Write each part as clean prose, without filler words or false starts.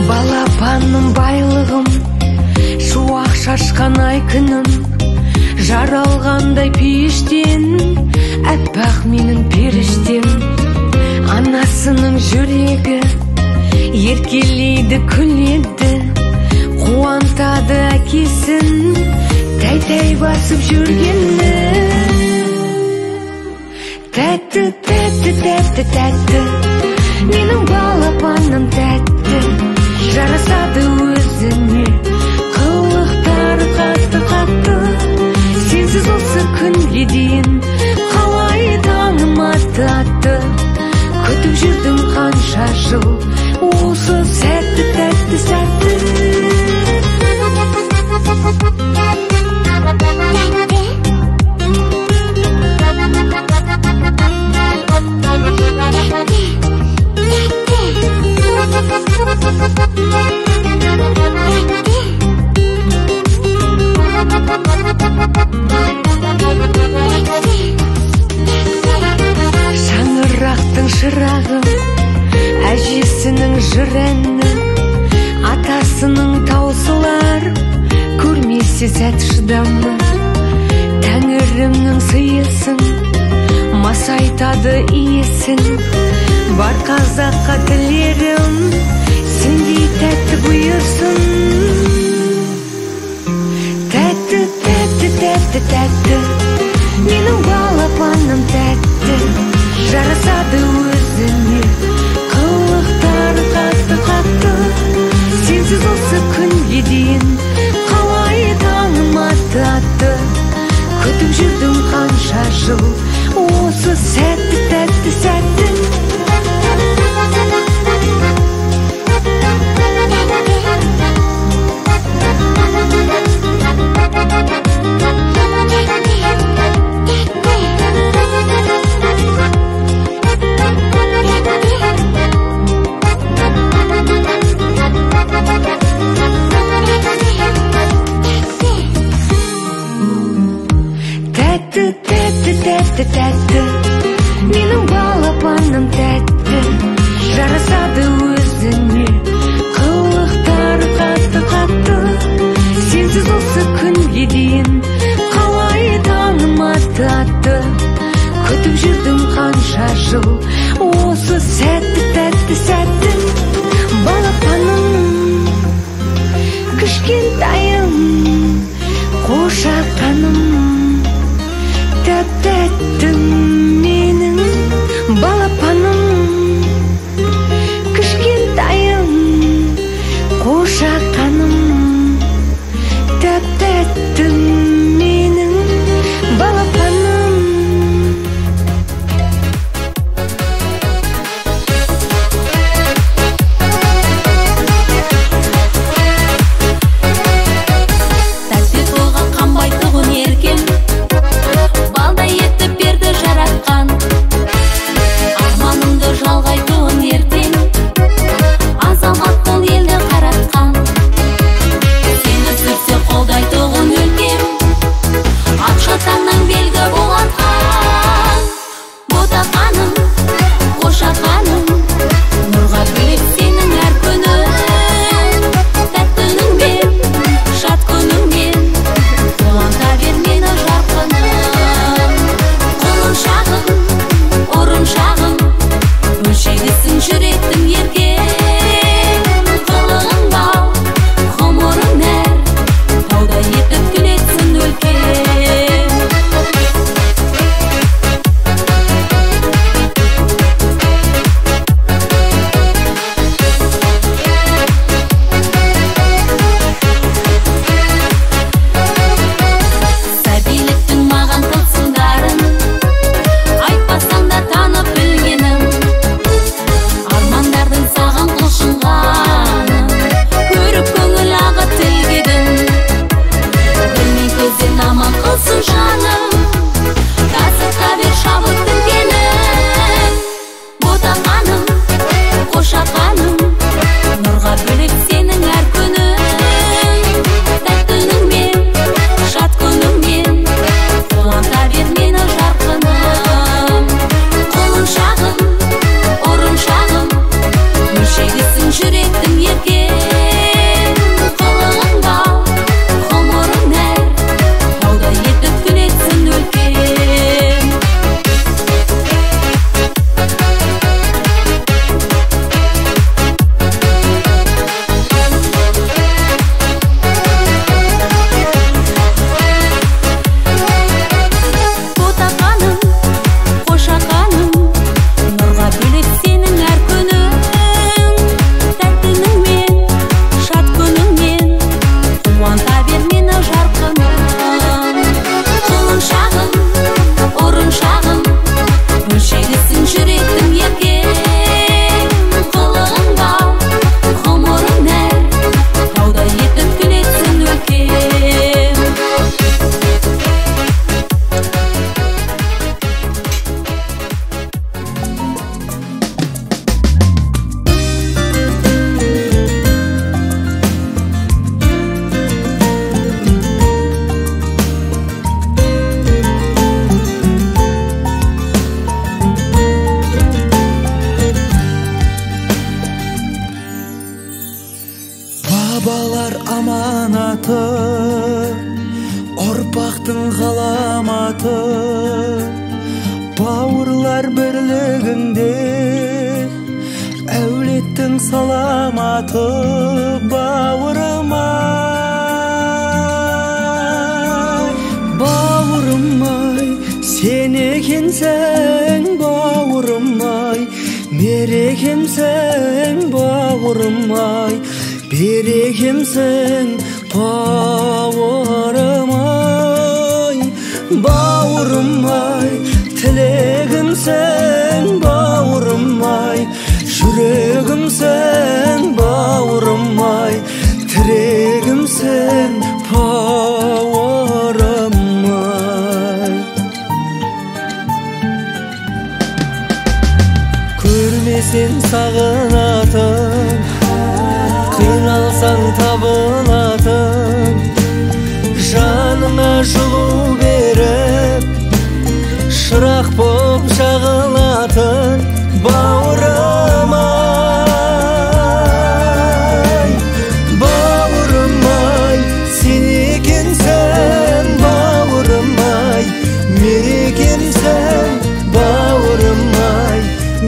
Балапаным байлығым, шуақ шашқан ай күнім, жаралғандай пейіштен, әппақ менің періштем. Анасының жүрегі еркелейді, күледі, қуантады әкесін, тәй-тәй басып жүргені. Тәтті, тәтті, тәтті, тәтті, менің балапаным тәтті, жарасады өзіне, қылықтары қатты-қатты. Сенсіз осы күнге дейін қалай таңым атты атты, күтіп жүрдім қанша жыл осы сәтті, тәтті сәтті. Шаңырақтың шырағы, әжесінің жыр әні, атасының таусылар көрмесе сәт шыдамы. Тәңірімнің сыйысын, масайтады иесін, бар қазаққа тілерім сендей тәтті бұйырсын. Тәтті, тәтті, тәтті, тәтті, менің балапаным тәтті, жарасады өзіне, қылықтары қатты-қатты. Сенсіз осы күнге дейін қалай таңым атты атты, күтіп жүрдім қанша жыл осы сәтті, тәтті сәтті. Тәтті, тәтті, тәтті, тәтті, менің балапаным тәтті, жарасады өзіне, қылықтары қатты-қатты. Сенсіз осы күнге дейін қалай таңым атты атты, күтіп жүрдім қанша жыл осы сәтті, тәтті сәтті. Балапаным, кішкентайым, қошақаным, тәп-тәттім менің балапаным, кішкентайым, қошақаным, тәп-тәттім менің балапаным. бар бірлігіңде, әулеттің саламаты бауырым ай. Бауырым ай, сен екенсің, бауырым ай, мерекемсің, бауырым ай, берекемсің, бауырым ай. Бауырым ай, тілегімсің, бауырым ай, жүрегімсің, бауырым ай, тірегімсің, бауырым ай. Көрмесең сағынатын, қиналсаң табылатын, жаныңа жылу беріп, шырақ боп жағылатын бауырым ай. Бауырым ай, сен екенсің, бауырым ай, мерекемсің, бауырым ай,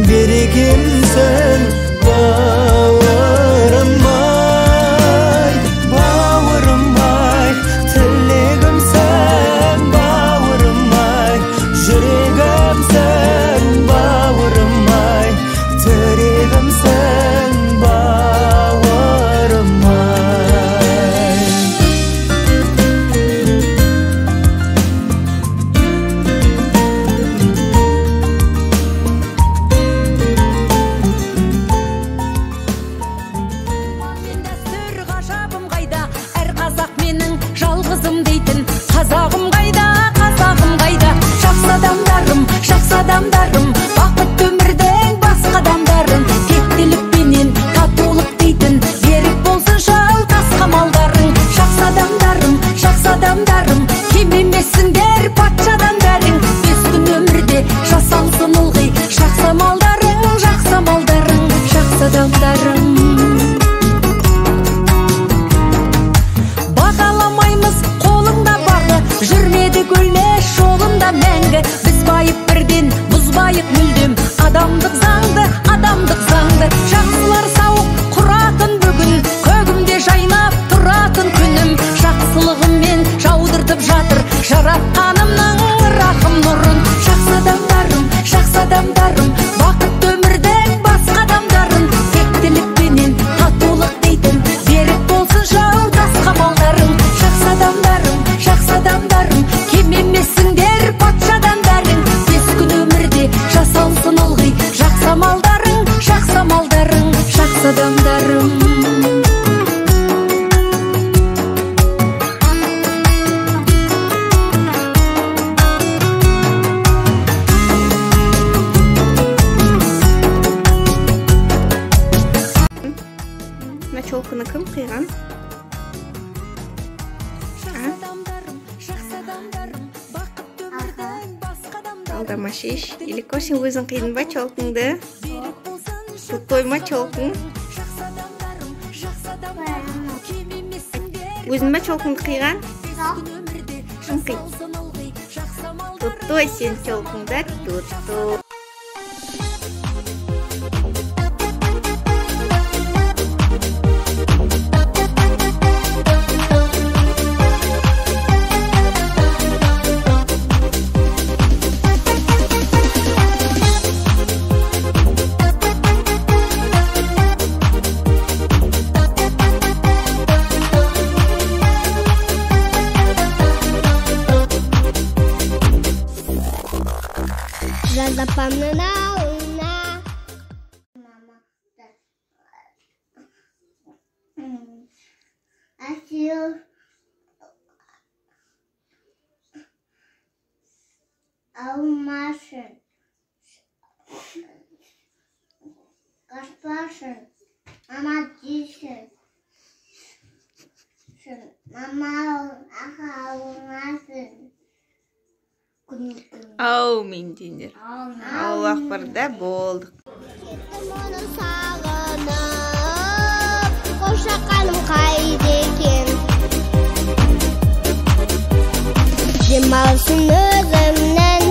берекемсің, бауырым ай. Бауырым ай, тілегімсің, бауырым ай, жүрегімсің, бауырым ай, тірегімсің, бауырым ай. Мен дәстүр ғажабым қайда, әр қазақ менің жалғызым дейтін. Қазағым қайда, қазағым қайда, жақсы адамдарым, жақсы адамдарым, бақытты өмірдің басқа адамдарын, тектілікпенен татулық дейтін, берік болсын жалтас қамалдарың. Жақсы адамдарым, жақсы адамдарым, кем емессіңдер патшадан бәрің. Бес күн өмірде жасалсын ылғи жақсы амалдарың, жақсы амалдарың, жақсы адамдарым. Бағаламаймыз қолыңда бағы, жүрмедік өлмес жолында мәңгі. Біз байып бірден бұзбайық мүлдем адамдық заңды, адамдық заңды. Жақсылар сауық құратын бүгін, көгімде жайнап тұратын күнім. Жақсылығыммен жаудыртып жатыр жаратқанымның рахым нұрын. Жақсы адамдарым, жақсы адамдарым, бақытты өмірдің басқа адамдарын, тектілікпенен татулық дейтін, берік болсын жолдас қамалдарың. Жақсы адамдарым, жақсы адамдарым, кем емессіңдер патшадан бәрің. Бес күн өмірде жасалсын ылғи жақсы амалдарың, жақсы амалдарың, жақсы адамдарым. Мына челканы кім қиған? Жақсы адамдарым, жақсы адамдарым, бақытты өмірдің басқа адамдарын, Алдама шеш. Илико, сен өзің қидың ба челкаңды? берік болсын Тутой ма челкың? жақсы адамдарым, жақсы адамдарым, кем емессіңдер Өзің ба челкаңды қиған? бес күн өмірде Кім қиды? жасалсын ылғи жақсы амалдарың. Тутой сен челкаңда, тутой. Жазапамның ауылына. Мама. Әсел. Алмасын. Қашпасын. Мама дейсің. Мама аға алмасын. Аумин деңдер. Аллах барда болдық. Кеттім оны сағынып, қошақаным қайда екен? Демалсын өзімнің,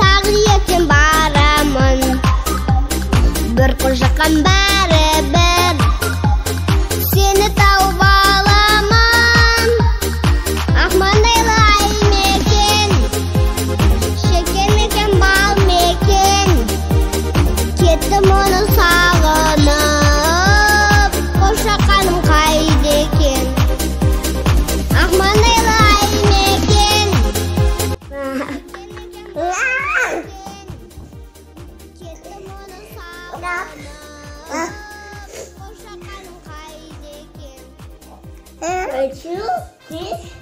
тағы ертең. 2, 3.